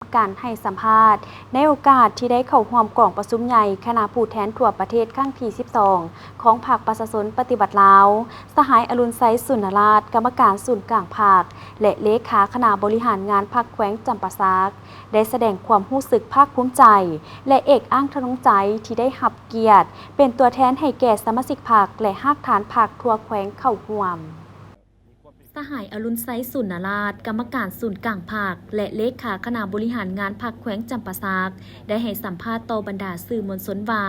ການໃຫ້ສຳພາດໃນໂອກາດທີ່ໄດ້ເຂົ້າຮ່ວມກອງປະຊຸມໃຫຍ່ຄະນະຜູ້ແທນທົ່ວປະເທດຄັ້ງທີສິບສອງ ຂອງພັກປະຊາຊົນປະຕິວັດລາວ, ສະຫາຍ ອະລຸນໄຊ ສຸນນະລາດ ກຳມະການສູນກາງພັກ ແລະ ເລຂາຄະນະບໍລິຫານງານພັກແຂວງຈຳປາສັກ ໄດ້ສະແດງຄວາມຮູ້ສຶກພາກພູມໃຈ ແລະ ເອກອ້າງທະນົງໃຈທີ່ໄດ້ຮັບກຽດເປັນຕົວແທນໃຫ້ແກ່ສະມາຊິກພັກ ແລະ ຮາກຖານພັກທົ່ວແຂວງເຂົ້າຮ່ວມ. ສະຫາຍ ອະລຸນໄຊ ສຸນນະລາດ ກຳມະການສູນກາງພັກ ແລະ ເລຂາຄະນະບໍລິຫານງານພັກແຂວງຈຳປາສັກ ໄດ້ໃຫ້ສຳພາດຕໍ່ບັນດາສື່ມວນຊົນວ່າ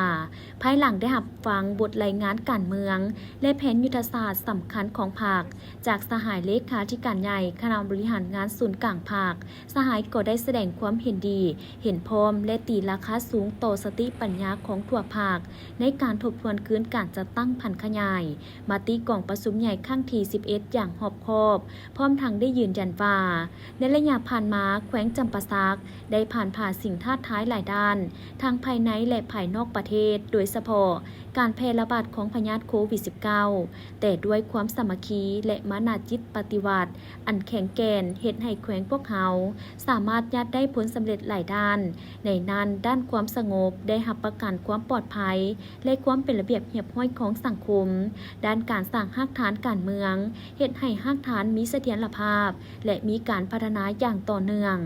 ພາຍຫຼັງໄດ້ຮັບຟັງບົດລາຍງານການເມືອງ ແລະ ແຜນຍຸດທະສາດສຳຄັນຂອງພັກ ຈາກສະຫາຍເລຂາທິການໃຫຍ່ຄະນະບໍລິຫານງານສູນກາງພັກ, ສະຫາຍກໍໄດ້ສະແດງຄວາມເຫັນດີ ເຫັນພ້ອມ ແລະ ຕີລາຄາສູງຕໍ່ສະຕິປັນຍາຂອງທົ່ວພັກ ໃນການທົບທວນຄືນການຈັດຕັ້ງຜັນຂະຫຍາຍມະຕິກອງປະຊຸມໃຫຍ່ຄັ້ງທີສິບເອັດ ຢ່າງຮອບຄອບ, ພ້ອມທັງໄດ້ຢືນຢັນວ່າ ໃນໄລຍະຜ່ານມາ ແຂວງຈຳປາສັກໄດ້ຜ່ານຜ່າສິ່ງທ້າທາຍຫຼາຍດ້ານ ທັງພາຍໃນ ແລະ ພາຍນອກປະເທດ, ໂດຍສະເພາະການແຜ່ລະບາດຂອງພະຍາດໂຄວິດສິບເກົ້າ ແຕ່ດ້ວຍຄວາມສາມັກຄີ ແລະ ມານະຈິດປະຕິວັດອັນແຂງແກ່ນ ເຮັດໃຫ້ແຂວງພວກເຮົາສາມາດຍາດໄດ້ຜົນສຳເລັດຫຼາຍດ້ານ, ໃນນັ້ນ ດ້ານຄວາມສະຫງົບ ໄດ້ຮັບປະກັນຄວາມປອດໄພ ແລະ ຄວາມເປັນລະບຽບຮຽບຮ້ອຍຂອງສັງຄົມ, ດ້ານການສ້າງຮາກຖານການເມືອງ ເຮັດໃຫ້ຮາກຖານມີສະຖຽນລະພາບ ແລະ ມີການພັດທະນາຢ່າງຕໍ່ເນື່ອງ,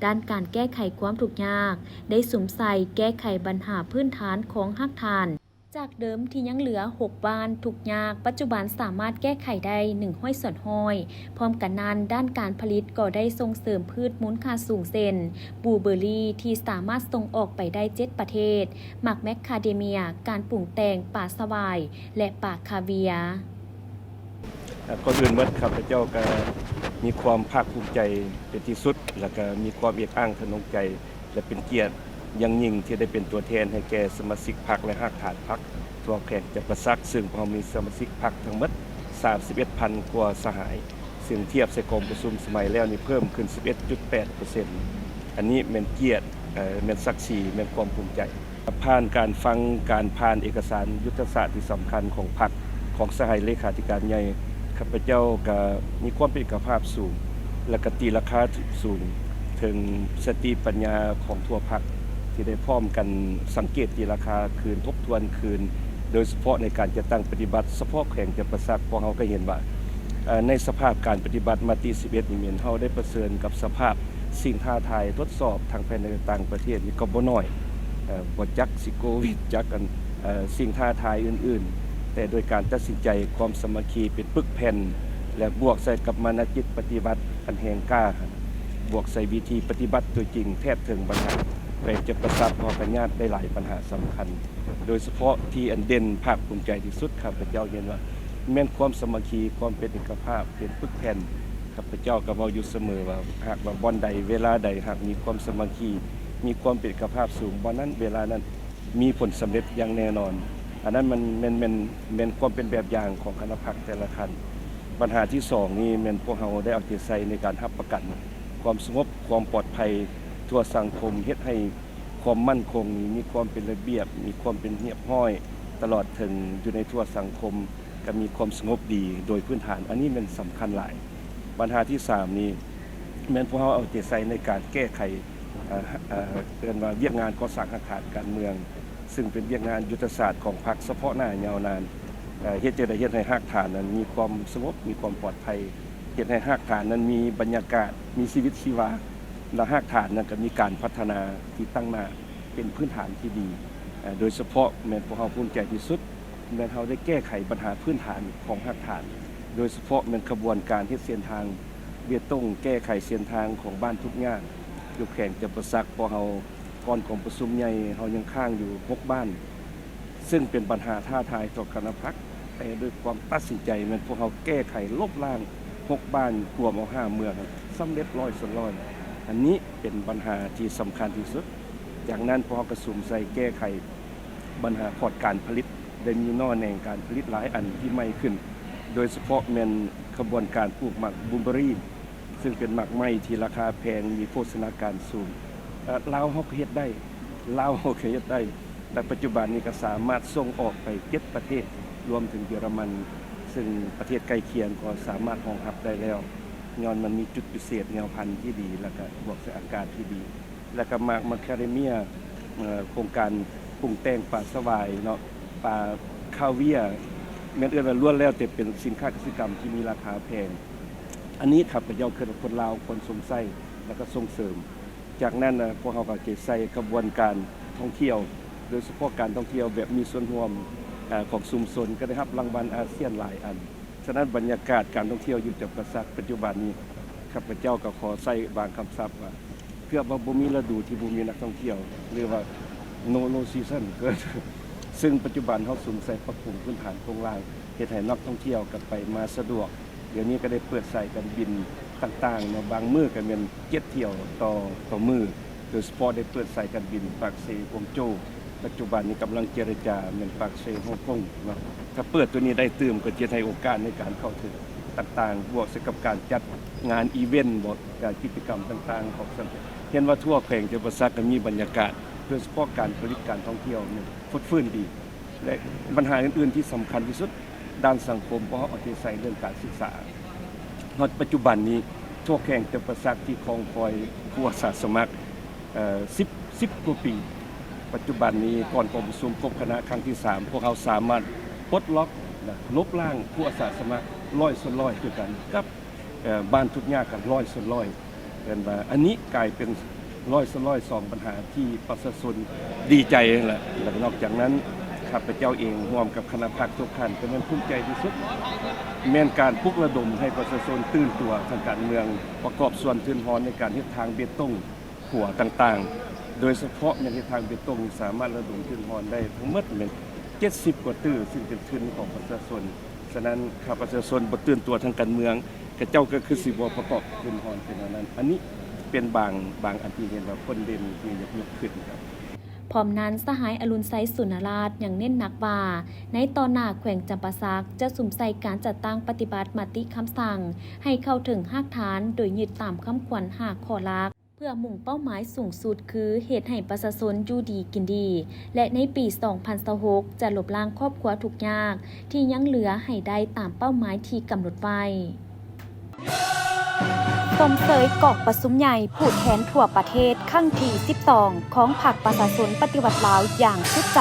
ດ້ານການແກ້ໄຂຄວາມທຸກຍາກ ໄດ້ສຸມໃສ່ແກ້ໄຂບັນຫາພື້ນຖານຂອງຮາກຖານ ຈາກເດີມທີ່ຍັງເຫຼືອຫົກບ້ານທຸກຍາກ, ປັດຈຸບັນສາມາດແກ້ໄຂໄດ້ໜຶ່ງຮ້ອຍສ່ວນຮ້ອຍ. ພ້ອມກັນນັ້ນ, ດ້ານການຜະລິດກໍໄດ້ສົ່ງເສີມພືດມູນຄ່າສູງ ເຊັ່ນ ບລູເບີຣີ ທີ່ສາມາດສົ່ງອອກໄປໄດ້ເຈັດປະເທດ, ໝາກແມກຄາເດເມຍ, ການປຸງແຕ່ງ, ປາສະຫວາຍ ແລະ ປາຄາເວຍ. ອ່າ ກ່ອນອື່ນໝົດ ຂ້າພະເຈົ້າກະມີຄວາມພາກພູມໃຈເປັນທີ່ສຸດ ແລະ ກະມີຄວາມເອກອ້າງທະນົງໃຈ ແລະ ເປັນກຽດຢ່າງຍິ່ງທີ່ໄດ້ເປັນຕົວແທນໃຫ້ແກ່ສະມາຊິກພັກ ແລະ ຮາກຖານພັກທົ່ວແຂວງຈຳປາສັກ, ເຊິ່ງພວກເຮົາມີສະມາຊິກພັກທັງໝົດສາມສິບເອັດພັນກວ່າສະຫາຍ, ເຊິ່ງທຽບໃສ່ກອງປະຊຸມສະໄໝແລ້ວນີ້ເພີ່ມຂຶ້ນສິບເອັດຈຸດແປດເປີເຊັນ. ອັນນີ້ແມ່ນກຽດ, ເອີ່, ແມ່ນສັກສີ, ແມ່ນຄວາມພູມໃຈ. ຜ່ານການຟັງການຜ່ານເອກະສານຍຸດທະສາດທີ່ສຳຄັນຂອງພັກ ຂອງສະຫາຍເລຂາທິການໃຫຍ່, ຂ້າພະເຈົ້າກະມີຄວາມເປັນເອກະພາບສູງ ແລະ ກະຕີລາຄາສູງເຖິງສະຕິປັນຍາຂອງທົ່ວພັກ ທີ່ໄດ້ພ້ອມກັນສັງເກດຕີລາຄາຄືນ, ທົບທວນຄືນ, ໂດຍສະເພາະໃນການຈັດຕັ້ງປະຕິບັດສະເພາະແຂວງຈຳປາສັກ. ພວກເຮົາກະເຫັນວ່າ ເອີ່ ໃນສະພາບການປະຕິບັດມະຕິສິບເອັດນີ້ ແມ່ນເຮົາໄດ້ປະເຊີນກັບສະພາບ ສິ່ງທ້າທາຍທົດສອບທັງພາຍໃນ ແລະ ຕ່າງປະເທດນີ້ກໍບໍ່ໜ້ອຍ, ເອີ່ ບໍ່ຈັກຊິໂຄວິດ ຈັກອັນ ເອີ່ ສິ່ງທ້າທາຍອື່ນໆ, ແຕ່ໂດຍການຕັດສິນໃຈ, ຄວາມສາມັກຄີເປັນປຶກແຜ່ນ ແລະ ບວກໃສ່ກັບມານະຈິດປະຕິວັດອັນແຮງກ້າ, ບວກໃສ່ວິທີປະຕິບັດຕົວຈິງ ແທດເຖິງບັນຫາ ແຂວງຈຳປາສັກ ເຮົາກະຍາດໄດ້ຫຼາຍບັນຫາສຳຄັນ, ໂດຍສະເພາະທີ່ອັນເດັ່ນພາກພູມໃຈທີ່ສຸດ ຂ້າພະເຈົ້າເຫັນວ່າແມ່ນຄວາມສາມັກຄີ, ຄວາມເປັນເອກະພາບ, ເປັນປຶກແຜ່ນ. ຂ້າພະເຈົ້າກໍເວົ້າຢູ່ສະເໝີວ່າ ຫາກວ່າບ່ອນໃດເວລາໃດ ຫາກມີຄວາມສາມັກຄີ ມີຄວາມເປັນເອກະພາບສູງ, ບ່ອນນັ້ນເວລານັ້ນມີຜົນສຳເລັດຢ່າງແນ່ນອນ. ອັນນັ້ນມັນແມ່ນ, ແມ່ນ, ແມ່ນຄວາມເປັນແບບຢ່າງຂອງຄະນະພັກແຕ່ລະຂັ້ນ. ບັນຫາທີສອງນີ້ແມ່ນພວກເຮົາໄດ້ເອົາໃຈໃສ່ໃນການຮັບປະກັນຄວາມສະຫງົບ, ຄວາມປອດໄພທົ່ວສັງຄົມ, ເຮັດໃຫ້ຄວາມໝັ້ນຄົງນີ້ມີຄວາມເປັນລະບຽບ, ມີຄວາມເປັນຮຽບຮ້ອຍ, ຕະຫຼອດເຖິງຢູ່ໃນທົ່ວສັງຄົມ ກໍມີຄວາມສະຫງົບດີໂດຍພື້ນຖານ, ອັນນີ້ແມ່ນສຳຄັນຫຼາຍ. ບັນຫາທີສາມນີ້ ແມ່ນພວກເຮົາເອົາໃຈໃສ່ໃນການແກ້ໄຂ, ເອີ່, ເອີ່, ເອີ້ນວ່າວຽກງານກໍ່ສ້າງຮາກຖານການເມືອງ, ຊຶ່ງເປັນວຽກງານຍຸດທະສາດຂອງພັກສະເພາະໜ້າຍາວນານ, ເອີ່, ເຮັດຈັ່ງໃດເຮັດໃຫ້ຮາກຖານນັ້ນມີຄວາມສະຫງົບ, ມີຄວາມປອດໄພ, ເຮັດໃຫ້ຮາກຖານນັ້ນມີບັນຍາກາດ, ມີຊີວິດຊີວາ, ແລະ ຮາກຖານນັ້ນກໍມີການພັດທະນາທີ່ຕັ້ງໜ້າ. ເປັນພື້ນຖານທີ່ດີ, ເອີ່, ໂດຍສະເພາະແມ່ນພວກເຮົາພູມໃຈທີ່ສຸດ ແມ່ນເຮົາໄດ້ແກ້ໄຂບັນຫາພື້ນຖານຂອງຮາກຖານ, ໂດຍສະເພາະແມ່ນຂະບວນການເຮັດເສັ້ນທາງເບຕົງ, ແກ້ໄຂເສັ້ນທາງຂອງບ້ານທຸກຍາກຢູ່ແຂວງຈຳປາສັກ. ພວກເຮົາ ກ່ອນກອງປະຊຸມໃຫຍ່ ເຮົາຍັງຄ້າງຢູ່ຫົກບ້ານ, ເຊິ່ງເປັນບັນຫາທ້າທາຍຕໍ່ຄະນະພັກ, ແຕ່ດ້ວຍຄວາມຕັດສິນໃຈ ແມ່ນພວກເຮົາແກ້ໄຂລົບລ້າງຫົກບ້ານ ກວມເອົາຫ້າເມືອງ ສຳເລັດຮ້ອຍສ່ວນຮ້ອຍ. ອັນນີ້ເປັນບັນຫາທີ່ສຳຄັນທີ່ສຸດ. ຈາກນັ້ນພວກເຮົາກະສຸມໃສ່ແກ້ໄຂບັນຫາຂອດການຜະລິດ, ໄດ້ມີໜໍ່ແໜງການຜະລິດຫຼາຍອັນທີ່ໃໝ່ຂຶ້ນ, ໂດຍສະເພາະແມ່ນຂະບວນການປູກໝາກບລູເບີຣີ, ເຊິ່ງເປັນໝາກໄມ້ທີ່ລາຄາແພງ, ມີໂພຊະນາການສູງ. ເອີ່, ລາວເຮົາກໍເຮັດໄດ້, ລາວເຮົາກໍເຮັດໄດ້. ແລະ ປັດຈຸບັນນີ້ກໍສາມາດສົ່ງອອກໄປເຈັດປະເທດ, ລວມເຖິງເຢຍລະມັນ, ເຊິ່ງປະເທດໃກ້ຄຽງກໍສາມາດຮອງຮັບໄດ້ແລ້ວ, ຍ້ອນມັນມີຈຸດພິເສດແນວພັນທີ່ດີ ແລະ ກະບວກໃສ່ອາກາດທີ່ດີ. ແລະກໍໝາກມາຄາເດເມຍ ເອີ ໂຄງການປຸງແຕ່ງປາສະຫວາຍເນາະ ປາຄາເວຍ ແມ່ນເອີ້ນວ່າລ້ວນແລ້ວແຕ່ເປັນສິນຄ້າກະສິກຳທີ່ມີລາຄາແພງ. ອັນນີ້ຂ້າພະເຈົ້າຄິດວ່າຄົນລາວຄວນຊົມໃຊ້ ແລະກໍສົ່ງເສີມ. ຈາກນັ້ນ ພວກເຮົາກໍຈະໃສ່ຂະບວນການທ່ອງທ່ຽວ ໂດຍສະເພາະການທ່ອງທ່ຽວແບບມີສ່ວນຮ່ວມ ເອີ ຂອງຊຸມຊົນ ກໍໄດ້ຮັບລາງວັນອາຊຽນຫຼາຍອັນ. ສະນັ້ນ ບັນຍາກາດການທ່ອງທ່ຽວຢູ່ຈຳປາສັກປັດຈຸບັນນີ້ ຂ້າພະເຈົ້າກໍຂໍໃຊ້ບາງຄຳສັບວ່າ ເກືອບວ່າບໍ່ມີລະດູທີ່ບໍ່ມີນັກທ່ອງທ່ຽວ ຫຼືວ່າ no low season ເກີດ ຊຶ່ງປັດຈຸບັນເຮົາສຸມໃສ່ປັບປຸງພື້ນຖານໂຄງລ່າງ ເຮັດໃຫ້ນັກທ່ອງທ່ຽວກັບໄປມາສະດວກ. ດຽວນີ້ກໍໄດ້ເປີດສາຍການບິນຕ່າງໆເນາະ ບາງມື້ກໍແມ່ນເຈັດຖ້ຽວຕໍ່ ຕໍ່ມື້ ໂດຍສະເພາະໄດ້ເປີດສາຍການບິນປາກເຊ ກວາງໂຈວ ປັດຈຸບັນນີ້ກຳລັງເຈລະຈາແມ່ນປາກເຊ ຮົງກົງເນາະ. ຖ້າເປີດຕົວນີ້ໄດ້ຕື່ມ ກໍຈະເຮັດໃຫ້ໂອກາດໃນການເຂົ້າເຖິງຕ່າງໆ ບວກໃສ່ກັບການຈັດງານອີເວັນບໍ ການກິດຈະກຳຕ່າງໆຂອງສັງຄົມ ເຫັນວ່າທົ່ວແຂວງຈຳປາສັກກໍມີບັນຍາກາດ ໂດຍສະເພາະການຜະລິດການທ່ອງທ່ຽວນີ້ຟົດຟື້ນດີ ແລະບັນຫາອື່ນໆທີ່ສຳຄັນທີ່ສຸດດ້ານສັງຄົມ ພວກເຮົາເອົາໃຈໃສ່ເລື່ອງການສຶກສາ. ຮອດປັດຈຸບັນນີ້ທົ່ວແຂວງຈຳປາສັກທີ່ຄອງຄອຍຜູ້ອາສາສະໝັກ ເອີ ສິບ ສິບກວ່າປີ ປັດຈຸບັນນີ້ກ່ອນກອງປະຊຸມຄົບຄະນະຄັ້ງທີສາມ ພວກເຮົາສາມາດປົດລັອກ ແລະ ລົບລ້າງຜູ້ອາສາສະໝັກຮ້ອຍສ່ວນຮ້ອຍຄືກັນກັບ ເອີ ບ້ານທຸກຍາກກັນຮ້ອຍສ່ວນຮ້ອຍ. ເອີ້ນວ່າອັນນີ້ກາຍເປັນຮ້ອຍສ່ວນຮ້ອຍສອງບັນຫາທີ່ປະຊາຊົນດີໃຈແຫຼະ. ແລະນອກຈາກນັ້ນ ຂ້າພະເຈົ້າເອງຮ່ວມກັບຄະນະພັກທຸກທ່ານກໍແມ່ນພູມໃຈທີ່ສຸດ ແມ່ນການປຸກລະດົມໃຫ້ປະຊາຊົນຕື່ນຕົວທາງການເມືອງ ປະກອບສ່ວນທຶນຮອນໃນການເຮັດທາງເບຕົງ ຂົວຕ່າງໆ ໂດຍສະເພາະແມ່ນເຮັດທາງເບຕົງ ສາມາດລະດົມທຶນຮອນໄດ້ທັງໝົດແມ່ນເຈັດສິບກວ່າຕື້ ຊຶ່ງເປັນທຶນຂອງປະຊາຊົນ. ສະນັ້ນ ຖ້າປະຊາຊົນບໍ່ຕື່ນຕົວທາງການເມືອງ ເຂົາເຈົ້າກໍຄືຊິບໍ່ປະກອບທຶນຮອນເປັນແນວນັ້ນ. ອັນນີ້ເປັນບາງ ບາງອັນທີ່ເຫັນວ່າຄົນເດັ່ນທີ່ຢາກຍົກຂຶ້ນ. ພ້ອມນັ້ນ ສະຫາຍ ອະລຸນໄຊ ສຸນນະລາດ ຍັງເນັ້ນໜັກວ່າ ໃນຕໍ່ໜ້າແຂວງຈຳປາສັກຈະສຸມໃສ່ການຈັດຕັ້ງປະຕິບັດມະຕິຄຳສັ່ງ ໃຫ້ເຂົ້າເຖິງຮາກຖານ ໂດຍຍຶດຕາມຄຳຂວັນຫ້າຂໍ້ຫຼັກ ເພື່ອມຸ່ງເປົ້າໝາຍສູງສຸດຄືເຮັດໃຫ້ປະຊາຊົນຢູ່ດີກິນດີ ແລະ ໃນປີສອງພັນຊາວຫົກ ຈະລົບລ້າງຄອບຄົວທຸກຍາກທີ່ຍັງເຫຼືອໃຫ້ໄດ້ຕາມເປົ້າໝາຍທີ່ກຳນົດໄວ້. ຊົມເຊີຍກອງປະຊຸມໃຫຍ່ຜູ້ແທນທົ່ວປະເທດຄັ້ງທີສິບສອງ ຂອງພັກປະຊາຊົນປະຕິວັດລາວຢ່າງສຸດໃຈ.